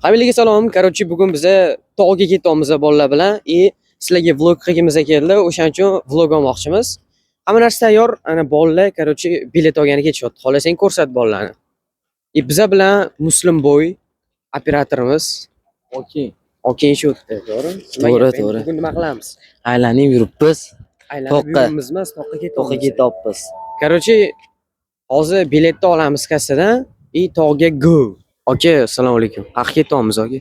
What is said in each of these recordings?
Hammaga salom. Короче, bugun biza tog'ga ketyapmiz bolalar bilan и sizlarga vlog qilgimiz keldi. O'shaning uchun vlog olmoqchimiz. Hamma narsa tayyor. Ana bolalar, короче, bilet olgani ketishyapti. Xohlasang ko'rsat bolalarni. И biza bilan Muslim boy operatorimiz. Okey. Okey shu yerda, to'g'ri? Nima To'g'ri, gap? Endi to'g'ri. Bugun nima qilamiz? Aylanib yuribmiz. Aylanib Toqqa. yuribmiz emas, toqqa ketyapmiz. To'qqa ketyapmiz. Короче, hozir biletni olamiz kassadan и tog'ga go. Aka, assalomu alaykum. Qayerga ketyapmiz, aka?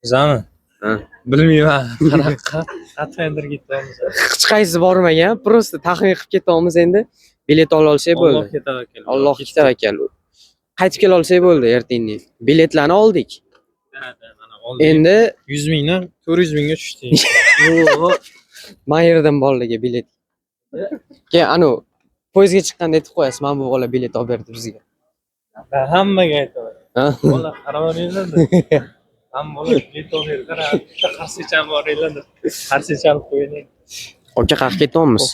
Bizami? Ha. Bilmayman. Qanaqa? Qatfandir ketyapmiz. Hech qaysi bormagan, просто taxmin qilib ketyapmiz endi. Bilet ola olsak bo'ldi. Allohga tavakkal. Allohga tavakkal. Qaytib kela olsak bo'ldi ertangi. Biletlarni oldik. Mana oldik. Endi 100 mingdan 400 mingga tushdik. man yerdan bolalarga bilet. Keyin anu poyezdga chiqqanda aytib qo'yasiz, mana bu bola bilet olib berdi bizga. Ben hammaga aytaman. Ha? Bola qaraveringlar deb. Hamma bola bilet olib berdi. Qara, bitta qarsicham boringlar deb. Qarsicha olib qo'ying. Aka, qayerga ketyapmiz?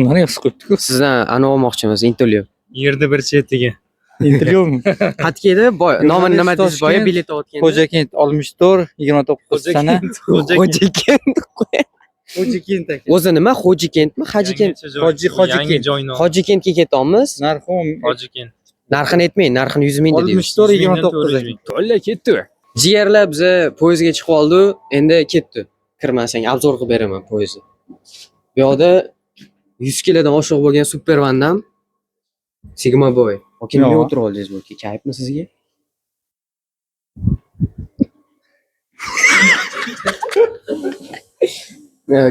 Mana yozib qo'yibdi-ku. Sizdan anu olmoqchimiz, intervyu. Yerda bir chetiga. Intervyumi? Qayerga edi? Boy, nomini nima dedingiz boya Toshkent, bilet olayotganda? Xo'jakent 64 29 sana. Xo'jakent. Xo'jakent aka. O'zi nima? Xo'jakentmi? Hajikent? Hojikent. Yangi joy nomi. Hojikentga ketyapmiz. Narxi Hojikent. Narxini aytmang, narxini 100 ming dedingiz. 64 29 aka. To'la ketdi. Jigarlar biza poyezdga chiqib oldi, endi ketdi. Kirmasang obzor qilib beraman poyezdni. Bu yoqda 100 kilodan oshiq bo'lgan Super Vandam Sigma Boy. Aka, nima Yo'q. o'tirib oldingiz bu? Kayfmi sizga?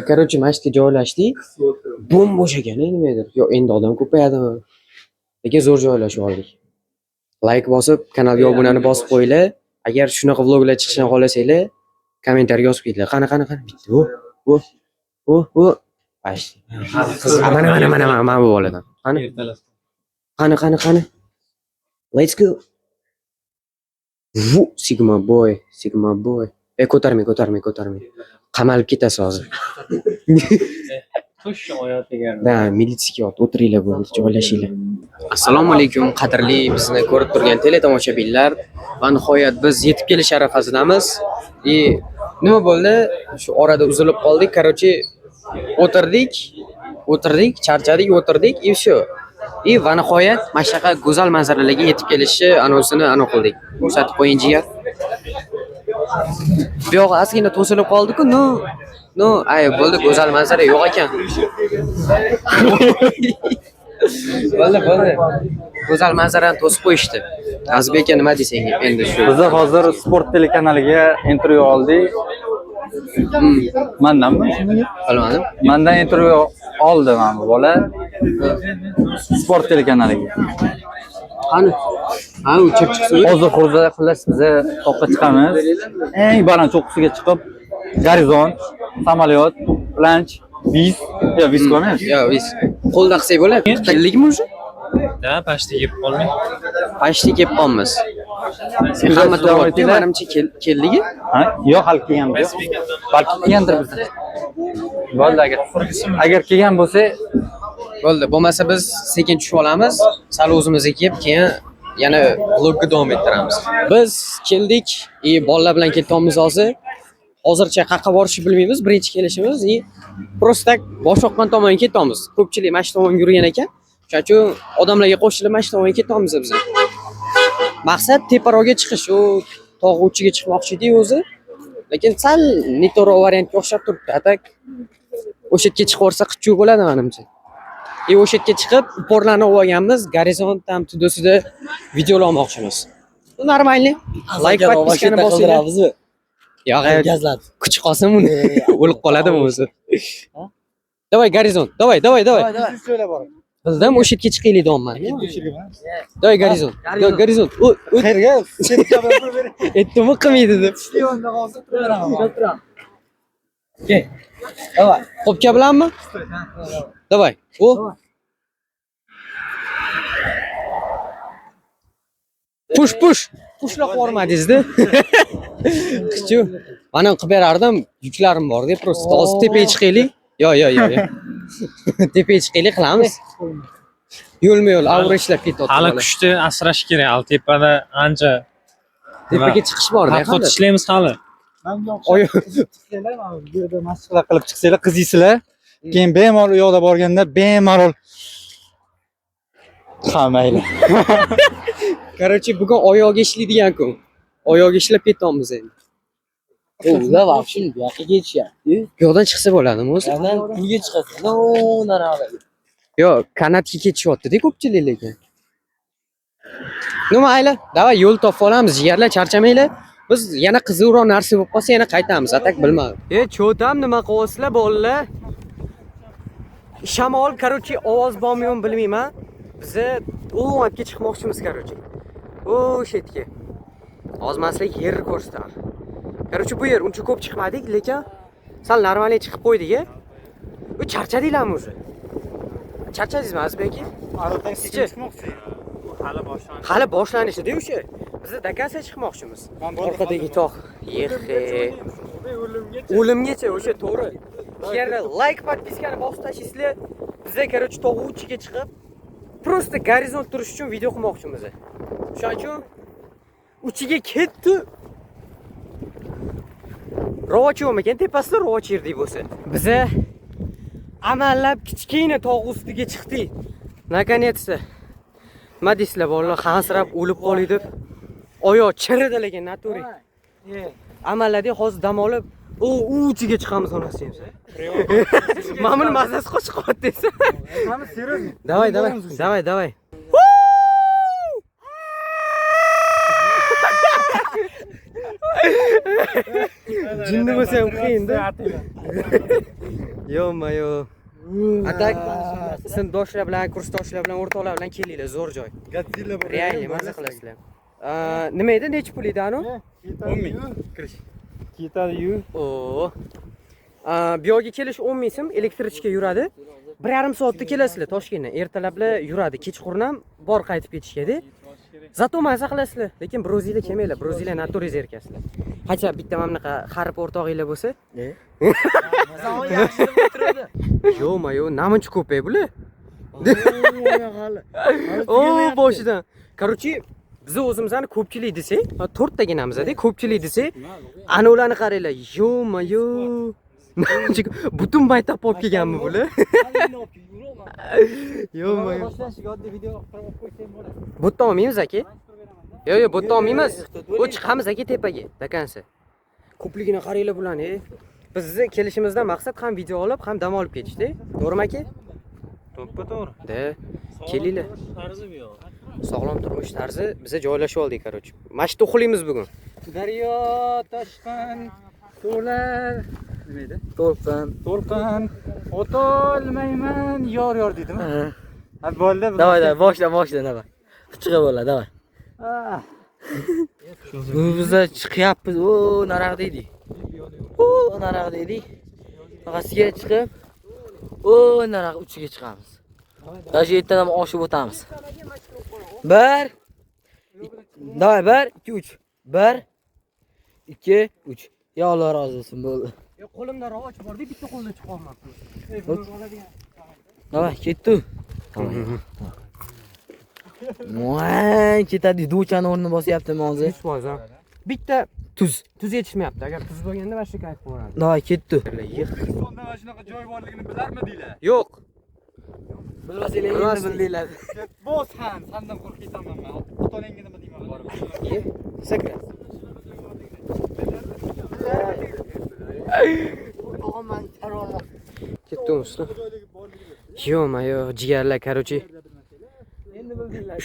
Короче, mana shu yerga joylashdik. Bo'm-bo'sh ekan, nimadir. Yo, endi odam ko'payadimi? Lekin zo'r joylashib oldik. Like bosib, kanalga obunani bosib qo'yinglar. Agar shunaqa vloglar chiqishini xohlasanglar, kommentariyga yozib ketinglar. Qani, qani, qani. Bitta bu, bu, bu, bu. Pashti. Mana, mana, mana, mana, mana bu boladan. Qani, Ertalab. qani, qani, qani. Let's go. Vu, Sigma boy, Sigma boy. E, ko'tarmang, ko'tarmang, ko'tarmang. Qamalib ketasiz hozir. Tush oyoq tegar. Da, militsiya kelyapti. O'tiringlar bo'ldi, joylashinglar. Assalomu alaykum, qadrli bizni ko'rib turgan teletomoshabinlar. Va nihoyat biz yetib kelish arafasidamiz. И nima bo'ldi? Shu orada uzilib qoldik. Короче, o'tirdik, o'tirdik, charchadik, o'tirdik и всё. И va nihoyat mana shunaqa go'zal manzaralarga yetib kelishni anonsini ano qildik. Ko'rsatib qo'ying jigar. Bu yog'i ozgina to'silib qoldi-ku, ну, ну, ay bo'ldi, go'zal manzara yo'q ekan. Bo'ldi, bo'ldi. Go'zal manzarani to'sib qo'yishdi. Azizbek aka, nima desang endi shu? Biz hozir sport telekanaliga intervyu oldik. Mandanmi? Bilmadim. Mandan intervyu oldi mana bu bola. Sport telekanaliga. Qani? Ha, u chirchiq suvi. Hozir xurza xullas biza toqqa chiqamiz. Eng baland cho'qqisiga chiqib, gorizont, samolyot, planch, vis, yo vis ko'rmaymiz. Yo, biz qo'lda qilsak bo'ladi. Keldikmi уже? Da, pashta yeb qolmang. Pashta kelib qolamiz. Hamma davom to'g'ri, etinglar. manimcha keldigi. Ha? Yo'q, hali kelgan yo'q. Balki kelgandir bizda. Bo'ldi agar. Agar kelgan bo'lsa, Bo'ldi. Bo'lmasa biz sekin tushib olamiz. Sal o'zimizga kelib, keyin yana vlogga davom ettiramiz. Biz keldik, и bolalar bilan ketyapmiz hozir. Hozircha qayerga borishni bilmaymiz, birinchi kelishimiz и просто так Boshoqqan tomonga ketyapmiz. Ko'pchilik mana shu tomonga yurgan ekan. Shuning uchun odamlarga qo'shilib mana shu tomonga ketyapmiz biz. Maqsad teparoqga chiqish, u tog' uchiga chiqmoqchi edik o'zi. Lekin sal neto'g'ri variantga o'xshab turibdi. A так o'sha yerga chiqib borsa qichuv bo'ladi menimcha. И o'sha yerga chiqib, uporlarni olib olganmiz, gorizont ham tudasida videolar olmoqchimiz. Bu нормальный. Like, подписка ni bosinglar. Yo'q, Gazlab. kuchi qolsin uni. O'lib qoladimi o'zi? Давай gorizont. Давай, давай, давай. Bildim, o'sha yerga chiqaylik deyapman. Давай gorizont. Давай gorizont. O, o, qayerga? aytdimi qilmaydi deb. Давай. Qopka bilanmi? Давай. O. Push, push. Pushla qo'rmadingiz-da. Qichu. Mana qilib berardim, yuklarim bor-da, просто hozir tepaga chiqaylik. Yo, yo, yo, yo. Tepaga chiqaylik, qilamiz. Yo'lma-yo'l avra ishlab ketyapti. Hali bola. kuchni asrash kerak. Hali tepada ancha Tepaga chiqish bor-da. Tadqiqot ishlaymiz hali. Oy- Chiqsanglar, mana bu yerda mashqlar qilib chiqsanglar, qiziysizlar. Keyin bemalol u yoqda borganda bemalol ha mayli. Короче, bugun oyog'i ishlaydigan kun. Oyog'i ishlab ketamiz endi. Ular вообще bu yoqqa ketishyapti. Bu yoqdan chiqsa bo'ladimi o'zi? Yoqdan uyga chiqasiz. No, narog'i. Yo'q, kanatga ketishyapti-da ko'pchilik lekin. Ну mayli, давай yo'l topib olamiz, jigarlar, charchamanglar. Biz yana qiziqroq narsa bo'lib qolsa yana qaytamiz, а так bilmadim. E, cho'tam nima qilyapsizlar bolalar? Shamol, короче, ovoz bormi yo'qmi bilmayman. Biza u yoqqa chiqmoqchimiz, короче. O'sha yerga. Hozir man sizlarga yerni ko'rsataman. Короче, bu yer uncha ko'p chiqmadik, lekin sal нормальный chiqib qo'ydik, a. U charchadinglarmi o'zi? Charchadingizmi, Azizbek aka? Sizchi? Hali boshlandi. Hali boshlanishida o'sha. Biz до конца chiqmoqchimiz. Orqadagi tog'. Yexe. O'limgacha o'sha to'g'ri. Shu yerda like, подписка ni bosib tashlaysizlar. Biza, короче, tog' uchiga chiqib, просто gorizont turish uchun video qilmoqchimiz. Shuning uchun uchiga ketdi. Ravoch yo'qmikan? Tepasida ravoch yerdik bo'lsa. Biza amallab kichkina tog' ustiga chiqdik. Наконец-то. Nima deysizlar bolalar, hansirab o'lib qolay deb. Oyoq chiridi lekin натуре. Amalladik, hozir dam olib, u uchiga chiqamiz onasi ham. Mana buni mazasi qochib qolyapti desa. Давай, давай, давай, давай. Jinni bo'lsa ham qiyin-da. Yo-mayo. А так sinfdoshlar bilan, kursdoshlar bilan, o'rtoqlar bilan kelinglar, zo'r joy. Godzilla Реально maza qilasizlar. Nima edi? Necha pul edi anu? 10 ming kirish. Ketadi-yu. Oo. Bu yoqga kelish 10 ming so'm, электричка yuradi. 1,5 soatda kelasizlar Toshkentdan. Ertalablar yuradi, kechqurun ham bor qaytib ketishga-da. Зато maza qilasizlar, lekin bir o'zinglar kelmanglar, bir o'zinglar натуре zerikasizlar. Hacha bitta mana bunaqa harib o'rtog'inglar bo'lsa. Yo'q-ma, yo'q, namuncha ko'p bular. O, boshidan. Короче, biz o'zimizni ko'pchilik desak, to'rttaginamiz-da, ko'pchilik desak, ana ularni qaranglar. Yo'q-ma, yo'q. Namuncha butun maktab olib kelganmi bular? Yo'q-ma, yo'q. Boshlanishiga oddiy video qilib qo'ysang bo'ladi. Bu yerdan olmaymiz aka. Yo'q, yo'q, bu yerdan olmaymiz. U chiqamiz aka tepaga, до конца. Ko'pligini qaranglar bularni. Bizni kelishimizdan maqsad ham video olib, ham dam olib ketishda. To'g'rimi aka? To'ppa to'g'ri. Da. Kelinglar. Tarzi bu yoq. Sog'lom turmush tarzi biza joylashib oldik, короче. Mana shu uxlaymiz bugun. Daryo toshqin suvlar nima edi? To'lqin. To'lqin o'tolmayman yor yor deydimi? Ha bo'ldi. Давай, давай, boshla, boshla, давай. Chiqa bo'ladi, давай. Ah. Bu biza chiqyapmiz. O, naryoqda edik. O, naryoqda edik. Pastga chiqib, o, naryoq uchiga chiqamiz. Даже yerdan ham oshib o'tamiz. 1 Давай, 1 2 3. 1 2 3. Ya Alloh rozi bo'lsin, bo'ldi. Yo'q, qo'limda ravoch bor-da, bitta qo'lda chiqa olmabman. Давай, ketdi. Voy, ketadi. Do'chani o'rnini bosyaptimi hozir? 100%. Bitta Tuz. tuz yetishmayapti. Agar tuz bo'lganda вообще kayf bo'lardi. Давай, ketdi. O'zbekistonda mana shunaqa joy borligini bilarmidinglar? Yo'q. Bilmasanglar Bilmasdik. endi bildinglar. Bos ham, sandan qo'rqib ketaman men. Ota-onangga nima deyman borib. Ye, sakra. Ketdi usta. Yo'q-ma, yo'q, jigarlar, короче.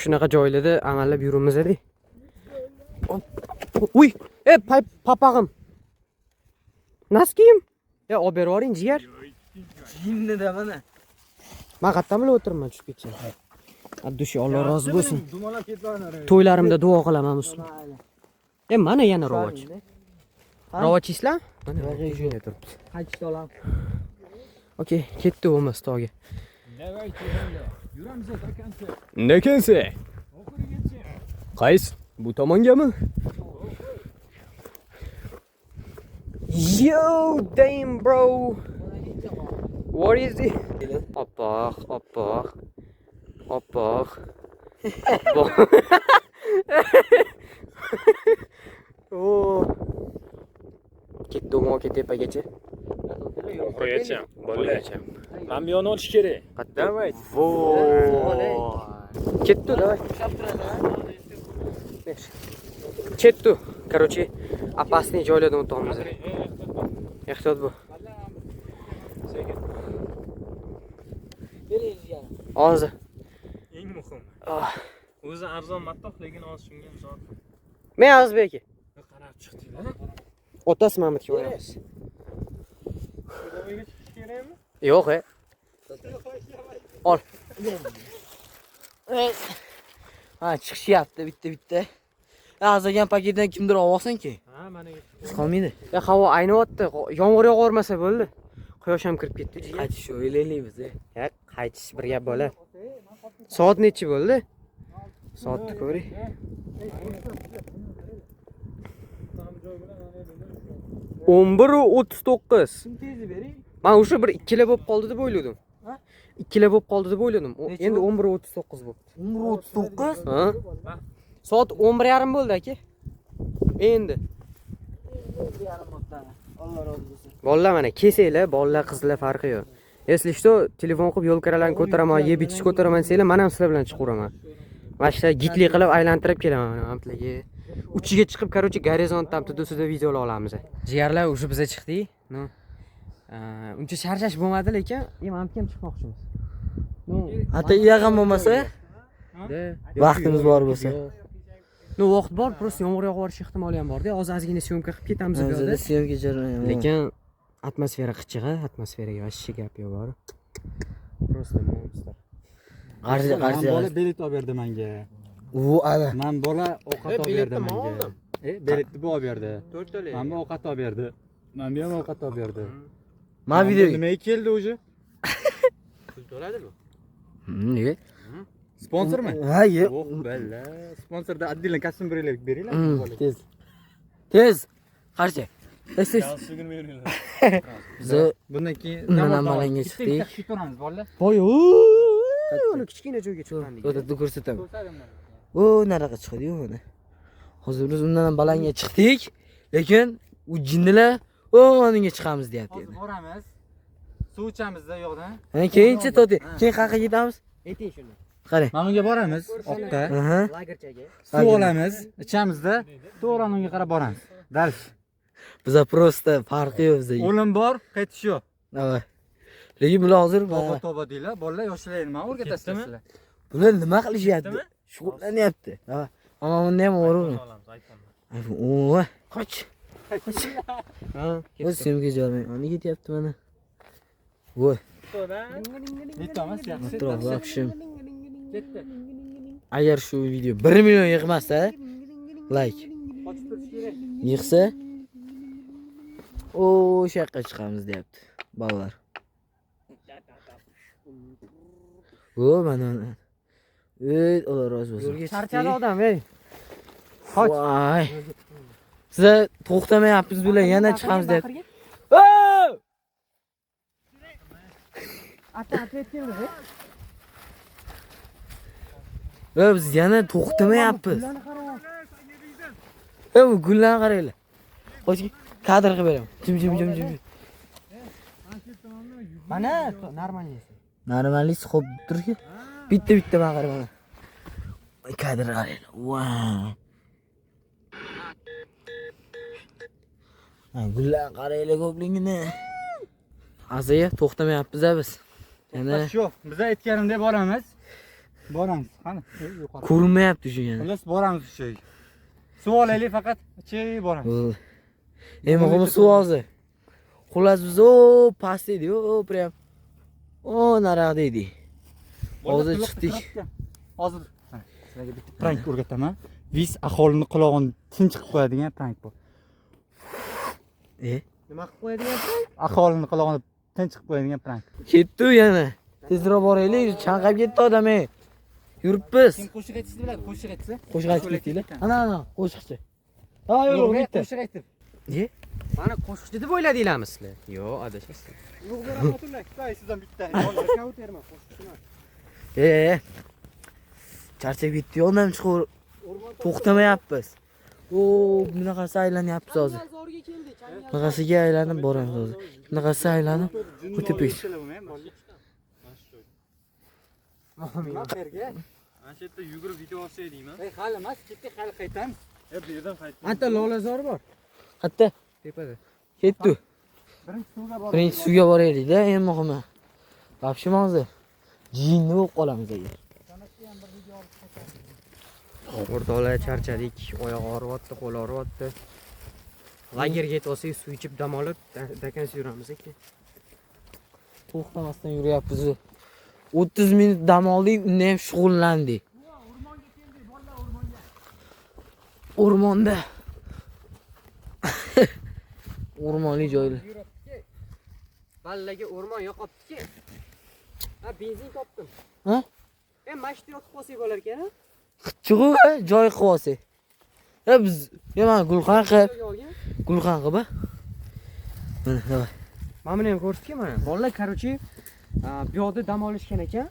Shunaqa joylarda amallab yuribmiz-da. Uy, e, papag'im. Naskiyim. E, olib berib yuboring, jigar. Jinnida mana. Men qayerdan bilib o'tiribman tushib ketishini. Abdushi, Alloh rozi bo'lsin. Dumalab ketlarini. To'ylarimda duo qilaman musulmon. E, mana yana rivoj. Rivoj islam? Mana shunday turibdi. Qaytishda olamiz. Okey, ketdi bo'lmasa tog'ga. Yuramiz до конца. До конца. Qaysi? Bu tomongami? Yo, damn bro. What is it? Oppoq, oppoq. Oppoq. Oppoq. O. Ketdi aka tepagacha. Oxirigacha, bolalar. Mana bu yoqni olish kerak. Давай. Voy. Ketdi, давай. Ketdi. Короче, опасный joylardan o'tyapmiz. Ehtiyot bo'l. Hozir. Eng muhimi. O'zi arzon matoh, lekin hozir shunga misol. Men Azizbek aka. Qarab chiqdinglar. Otasi Mamatga boramiz. Chiqish kerakmi? Yo'q, e. Ol. Ha, chiqishyapti bitta-bitta. Azagan paketdan kimdir olsinki. Ha, mana Chiqolmaydi. Ya havo ayniyapti. Yomg'ir yog'avermasa bo'ldi. Quyosh ham kirib ketdi. Qaytish o'ylaylik biz. Ya qaytish bir gap bola. Soat nechi bo'ldi? Soatni ko'ring. 11:39. Men o'sha bir 2 bo'lib qoldi deb o'yladim. 2 bo'lib qoldi deb o'yladim. Endi 11:39 bo'libdi. 11:39? Ha? Soat 11:30 bo'ldi aka. Endi. Alloh rozi bo'lsin. Bolalar mana kelsanglar, bolalar, qizlar farqi yo'q. Если что, telefon qilib yo'lkaralarni ko'taraman, yeb ichish ko'taraman desanglar, men ham sizlar bilan chiqaveraman. Mana shu gitli qilib aylantirib kelaman mana bularga. Uchiga chiqib, короче, gorizontdan tudusida videolar olamiz. Jigarlar, o'sha biza chiqdik. No. Uncha charchash bo'lmadi, lekin mana bu ham chiqmoqchimiz. No. Hatto iyag'am bo'lmasa, vaqtimiz bor bo'lsa. No, vaqt bor, просто yomg'ir yog'ib yuborish ehtimoli ham bor-da. Hozir ozgina syomka qilib ketamiz bu yoqda. Syomka jarayoni. Lekin atmosfera qichig'i, atmosferaga вообще gap yo'q bor. Просто monster. Qarshi, qarshi. Bola bilet olib berdi menga. U ana. Men bola ovqat olib berdi menga. Biletni bu olib berdi. To'rttalik. Men bu ovqat olib berdi. Men bu ham ovqat olib berdi. Men video nimaga keldi o'zi? Pul to'ladimi? Nega? Sponsormi? Ha, yo'q. Oh, balla. Sponsorda отдельно kostyum beringlar. Tez. Tez. Qarshi. Tez, tez. Sugini beringlar. Biz bundan keyin undan malanga chiqdik. Ketaveramiz bolalar. Voy, uni kichkina joyga chiqqandik. To'xtatib ko'rsataman. U naraqa chiqadi-yu mana. Hozir biz undan ham balanga chiqdik, lekin u jinnilar o'ninga chiqamiz deyapti Hozir endi. boramiz. Suv ichamiz-da yo'qdan. Ha, keyinchi to'ti. Keyin qayerga ketamiz? Ayting shuni. Qarang. Mana bunga boramiz, oqqa. Aha. Lagerchaga. Suv olamiz, ichamizda, to'g'ri unga qarab boramiz. Dars. Biza просто farqi yo'q bizga. O'lim bor, qaytish yo'q. Ava. Lekin bular hozir Tavba tavba deylar, bolalar yoshlar nima o'rgatasizlar sizlar? Bular nima qilishyapti? Shug'ullanyapti. Ha. Mana bunda ham o'run. Olamiz, iPhone'ni. iPhone. O, qoch. Ha, O'z syomka jo'rmay. Mana ketyapti mana. Voy, Yetti emas, yaxshi. atrof вообще. Ketdi. Agar shu video 1 million yig'masa, like Qochib turish kerak. yig'sa, o'sha yoqqa chiqamiz deyapti bolalar. O, mana. Ey, Alloh rozi bo'lsin. Charchadi odam, ey. Voy. Sizlar to'xtamayapmiz bular, yana chiqamiz deyapti. Ata, ответ keldi. Va biz yana to'xtamayapmiz. Ey, bu gullarni qaranglar. Qo'y, kadr qilib beraman. Jim jim jim jim. Mana normalisi. Normalisi xo'p turki. Bitta bitta mana qarang mana. Kadr qaranglar. Vau. Ha, gullarni qaranglar ko'pligini. Aziya to'xtamayapmiz biz. Yana Yo'q, biz aytganimdek boramiz. Boramiz. Qani, yuqori. ko'rinmayapti shu yana. Xullas boramiz o'sha yerga. Suv olaylik faqat, ichib boramiz. Bo'ldi. Eng muhimi suv hozir. Xullas biz o past edik, o prям. O naryoqda edik. Hozir chiqdik. Hozir sizlarga bitta prank o'rgataman. Vis aholini qulog'ini tinch qilib qo'yadigan prank bu. Nima qilib qo'yadigan prank? Aholini qulog'ini tinch qilib qo'yadigan prank. Ketdi u yana. Tezroq boraylik, chanqab ketdi odam ey. Yuribmiz. Kim qo'shiq aytishni biladi, qo'shiq aytsa. Qo'shiq aytib ketdinglar. Ana, ana, qo'shiqchi. Ha, yo'q, bitta. Qo'shiq aytib. E? Mana qo'shiqchi deb o'yladinglarmi sizlar? Yo'q, adashasiz. Ulug'bek Rahmatulloh, sizdan bitta. Charchab ketdi, odam chiqib to'xtamayapmiz. O, bunaqasi aylanyapmiz hozir. Bunaqasiga aylanib boramiz hozir. Bunaqasi aylanib bu tepaga. Ana shu yerda yugurib video olsak deyman. Hali emas, ketdik, hali qaytamiz. Bu yerdan qaytdik. Anta lolazor bor. Qayerda? Tepada. Ketdi. Birinchi suvga bor. Birinchi suvga boraylik-da, eng muhimi. Вообще hozir jinni bo'lib qolamiz agar. O'rtoqlar charchadik, oyoq og'riyapti, qo'l og'riyapti. Lagerga yetib olsak, suv ichib dam olib, dakan yuramiz ekan. To'xtamasdan yuryapmiz. 30 minut dam oldik, unda ham shug'ullandik. O'rmonda. O'rmonli joylar. Ballaga o'rmon yoqibdiki. Ha, benzin topdim. Ha? Mana shu yotib qolsak bo'lar ekan-a? Chiqu joy qilib olsak. Biz mana gulxan qilib, gulxan qilib. Mana, davay. Mana buni ham ko'rsatgan mana. Bolalar, короче, bu yoqda dam olishgan ekan.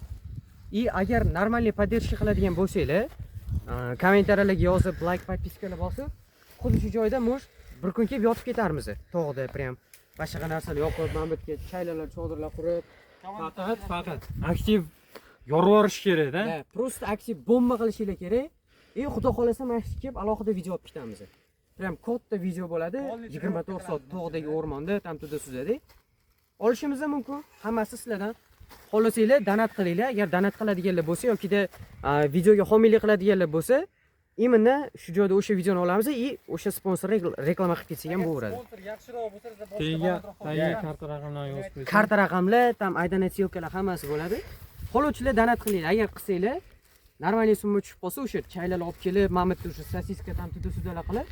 И agar нормальный поддержка qiladigan bo'lsanglar, kommentariyalarga yozib, like, подписка lar bosib, xuddi shu joyda mush bir kun kelib yotib ketarmiz. Tog'da prям boshqa narsalar yoqib, mana bu yerga chaylalar, chodirlar qurib, Faqat aktiv yorib kerak-da. Да, просто aktiv bomba qilishinglar kerak. И xudo xolasa mana shu kelib alohida video olib ketamiz. Prям katta video bo'ladi. 24 soat tog'dagi o'rmonda tam туда suzadi. Olishimiz ham mumkin. Hammasi sizlardan. Xohlasanglar donat qilinglar. Agar donat qiladiganlar bo'lsa yokida videoga homiylik qiladiganlar bo'lsa, именно shu joyda o'sha videoni olamiz и o'sha sponsor reklama qilib ketsak ham bo'laveradi. Sponsor yaxshiroq bo'lsa, Tagiga karta raqamlarini yozib qo'ysak. Karta raqamlar, tam aydanat ссылка lar hammasi bo'ladi. Xohlovchilar donat qilinglar. Agar qilsanglar, нормальный summa tushib qolsa, o'sha chaylar olib kelib, mana bu yerda o'sha sosiska tam туда-сюда lar qilib,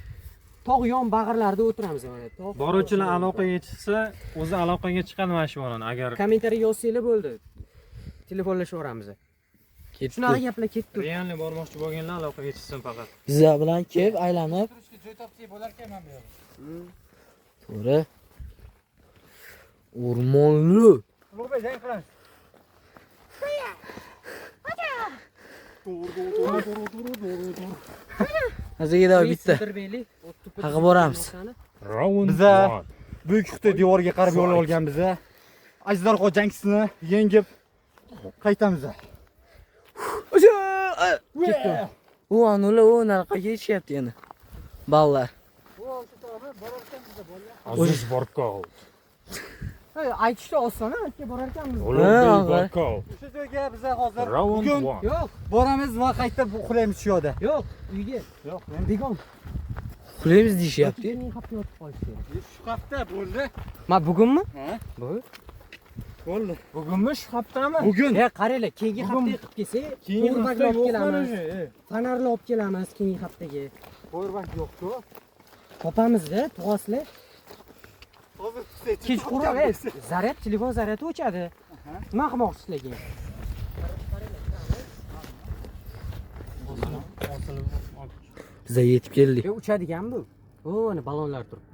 tog' yon bag'irlarida o'tiramiz mana. Tog' Boruvchilar aloqaga chiqsa, o'zi aloqaga chiqadi mana shu bolani. Agar kommentariy yozsanglar bo'ldi. Telefonlashaveramiz. Ketdi. Shunaqa gaplar ketdi. Realni bormoqchi bo'lganlar aloqaga chiqsin faqat. Bizlar bilan kelib aylanib Turishga joy topsak bo'lar ekan mana bu yerda. To'g'ri. O'rmonli. Ulug'bek, jang qilamiz. Hozirga bitta. Haqi boramiz. Biza Buyuk Xitoy devoriga qarab yo'l olganmiz. Ajdarho jangchisini yengib qaytamiz. Ketdi. U anula u nariqqa ketishyapti yana. Ballar. Aziz workout. Aytishda oson, ha, borar ekanmiz. Ulug'bek workout. O'sha joyga biza hozir Round bugun 1. Yo'q, boramiz va qaytib uxlaymiz shu yerda. yo'q, uyga. Yo'q, Begom. Uxlaymiz deyishyapti. Keyingi hafta yotib qolish kerak. shu hafta bo'ldi. Ma bugunmi? Ha? Bugun. Bo'ldi. Bugunmi shu haftami? Bugun. Ya qaranglar, keyingi haftaga qilib kelsak, Keyingi powerbankni hafta olib yo'qman kelamiz. уже. Fonarni olib kelamiz keyingi haftaga. Powerbank yo'q-ku. Topamizda, tug'asizlar. Hozir Kechqurun zaryad, telefon zaryadi o'chadi. Nima qilmoqchisizlar keyin? Biza yetib keldik. Yo, uchadigan bu. O, ana balonlar turibdi.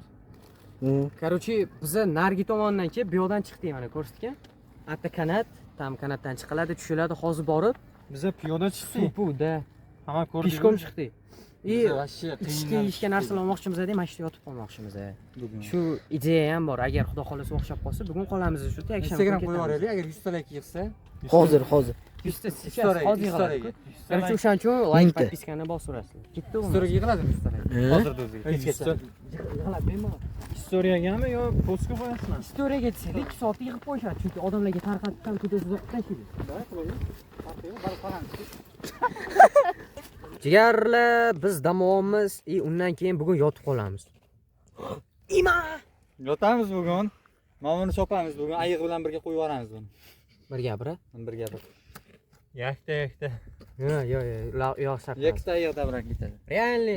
Короче, biza narigi tomondan kelib, bu yoqdan chiqdik mana ko'rsatgan. Atta kanat, tam kanatdan chiqiladi, tushiladi, hozir borib Biza piyoda chiqdik. Supuda Hamma ko'rdik. pishkom chiqdik. И Вообще ichishga yeyishga narsalar olmoqchimiz edi, mana shu yerda yotib qolmoqchimiz. Shu ideya ham bor. Agar Xudo xolasa o'xshab qolsa, bugun qolamiz shu yerda, yakshanba Instagram kuni qo'yib ketamiz. yuboraylik, agar 100 ta like yig'sa. Hozir, hozir. 100 ta Story, hozir yig'iladi. storyga. Короче, o'shaning uchun like, Mingta. подписка ni bosaverasizlar. Ketdi u. Storyga yig'iladimi 100 ta like? Hozirda o'ziga. Kechgacha. Yig'iladi bemalol. Istoriyagami yo postga qo'yasizmi? Istoriyaga desanglar 2 soatda yig'ib qo'yishadi, chunki odamlarga tarqatib ham туда-сюда qilib tashlaydi. Jigarlar, biz dam olamiz, и undan keyin bugun yotib qolamiz. Ima! Yotamiz bugun. Mana buni chopamiz bugun. Ayiq bilan birga qo'yib yuboramiz buni. Bir gapir. Birga bir. Yakta yakta. Yo'q, yo'q, yo'q, yo'q shart. emas. Yakta ayiqda bilan ketadi. Реально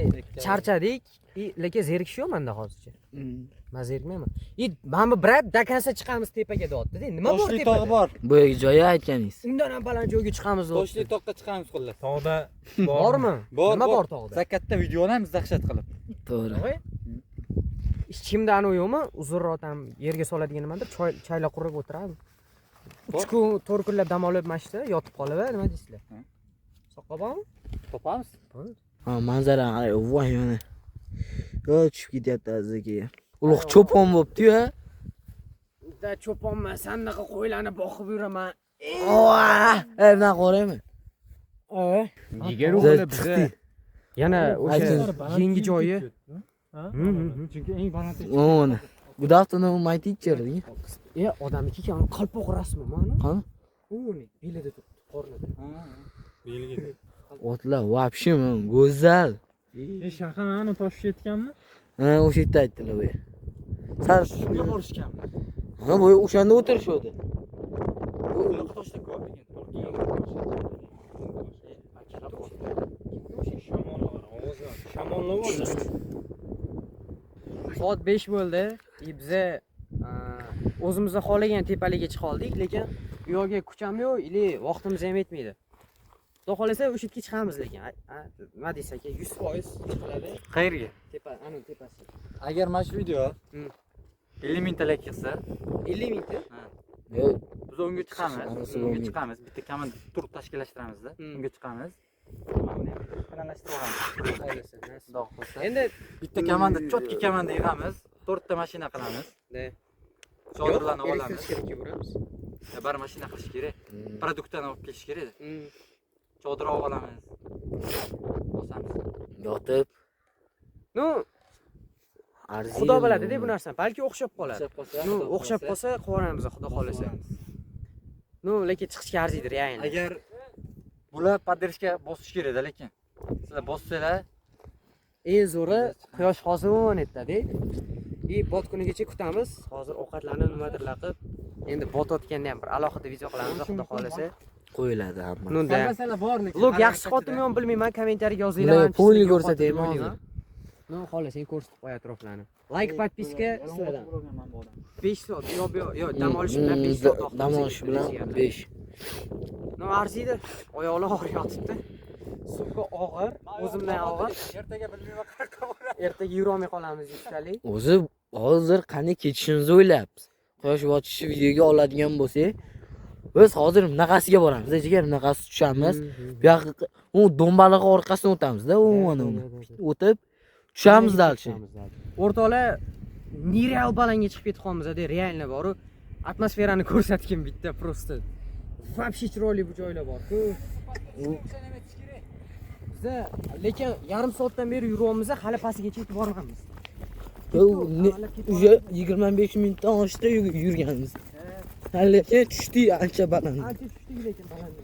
charchadik, и lekin zerikish yo'q menda hozircha. Men zerikmayman. И mana bu брат до конца chiqamiz tepaga deyapti-da. Nima bor Toshli tepada? tog' bor. Boyagi joyi aytganingiz. Undan ham baland joyga chiqamiz Toshli deyapti. toqqa chiqamiz xullas. Tog'da Bormi? Bor, Nima bor tog'da? Zakatda video olamiz dahshat qilib. To'g'ri. Hech kimda anavi yo'qmi? Uzunroq tam yerga soladigan nimadir chayla qurib o'tiradi. 3 kun, 4 kunlab dam olib mana shu yerda yotib qolib, nima deysizlar? Ha. Soqqa bormi? Topamiz. Ha, manzara qarang, voy mana. Yo, tushib ketyapti Aziz aka. Ulug' cho'pon bo'pti-yu. Da cho'ponman, sandaqa qo'ylarni boqib yuraman. Ey, bunaqa qaraymi? Jigar Biz o'g'li biza chiqdik. yana o'sha Ayting. yangi joyi. Chunki eng baland Mana. Good afternoon, my teacher. E, odamniki ekan, qalpoq rasmi mana. Qani? Uni belida turibdi, qornida. Otlar вообще go'zal. E, shahar ani toshib ketganmi? Ha, o'sha yerda aytdilar bu. Sal Shunga borishganmi? Ha, bu o'shanda o'tirishadi. Unaqa toshda ko'p lekin. Shamollar bor. Soat 5 bo'ldi. И biza o'zimizni xohlagan tepalikka chiqa oldik, lekin u yoqga kuch ham yo'q, или vaqtimiz ham yetmaydi. Xudo xohlasa o'sha yerga chiqamiz lekin. Nima deysiz aka? 100% chiqiladi. Qayerga? Tepa, anu tepasi. Agar mana shu video 50 mingta like yig'sa, 50 mingta. Yo'q, biz unga chiqamiz. Anasi Unga bo'lmaydi. chiqamiz. Bitta komanda tur tashkillashtiramizda. Unga chiqamiz. Mana buni ham planlashtirib olamiz. Xohlasa, nasib. Xudo xohlasa. Endi Bitta komanda, чётко komanda yig'amiz. To'rtta mashina qilamiz. Ne? Chodirlarni olamiz. Elektrichkada kelaveramiz. Ya, bari mashina qilish kerak. Продукт larni olib kelish kerak. Chodir olib olamiz. Bosamiz. Yotib Ну, arziydi. Xudo biladi-da bu narsani. Balki o'xshab qoladi. O'xshab qolsa, Ну, Xudo o'xshab xohlasa, qolsa qilaveramiz, Xudo xohlasa. Ну, lekin chiqishga arziydi реально. Agar bular поддержка bosish kerakda lekin. Sizlar bossanglar, Eng zo'ri quyosh hozir o'netda-da. И botgunigacha kutamiz. Hozir ovqatlarni nimadirlar qilib, endi botayotganda ham bir alohida video qilamiz, Xudo xohlasa. Qo'yiladi hamma. Ну, да. Masalan bor lekin. Vlog yaxshi chiqyaptimi yo'qmi bilmayman, kommentariyaga yozinglar. Bular Manimcha полный sizlarga ko'rsataymi yoqyapti deb o'ylayman. hozir? Ну, xohlasang ko'rsatib qo'y atroflarni. Like, подписка sizlardan. 5 soat, yo'q, yo'q, yo'q, dam olish bilan 5 soat vaqtimiz Dam olish ketdi bilan deyapti. 5. Ну, arziydi. Oyoqlar og'riyotibdi. Sumka og'ir, o'zimdan og'ir. Ertaga bilmayman qayerga boramiz. Ertaga yurolmay qolamiz yuztalik. O'zi hozir qanday ketishimizni o'ylayapmiz. Quyosh botishi videoga oladigan bo'lsak, biz hozir bunaqasiga boramiz, jigar, bunaqasi tushamiz. Bu yoqqa u do'mbalig'i orqasidan o'tamizda, u mana uni. O'tib tushamiz дальше. O'rtoqlar, нереал balanga chiqib ketib qolamiz, реально boru. Atmosferani ko'rsatgin bitta просто. Вообще chiroyli bu joylar bor-ku. Biza lekin yarim soatdan beri yuryapmiz, hali pastigacha yetib bormaymiz. Уже 25 minutdan oshdi yurganimiz. Lekin tushdik ancha baland. Ancha tushdik lekin baland.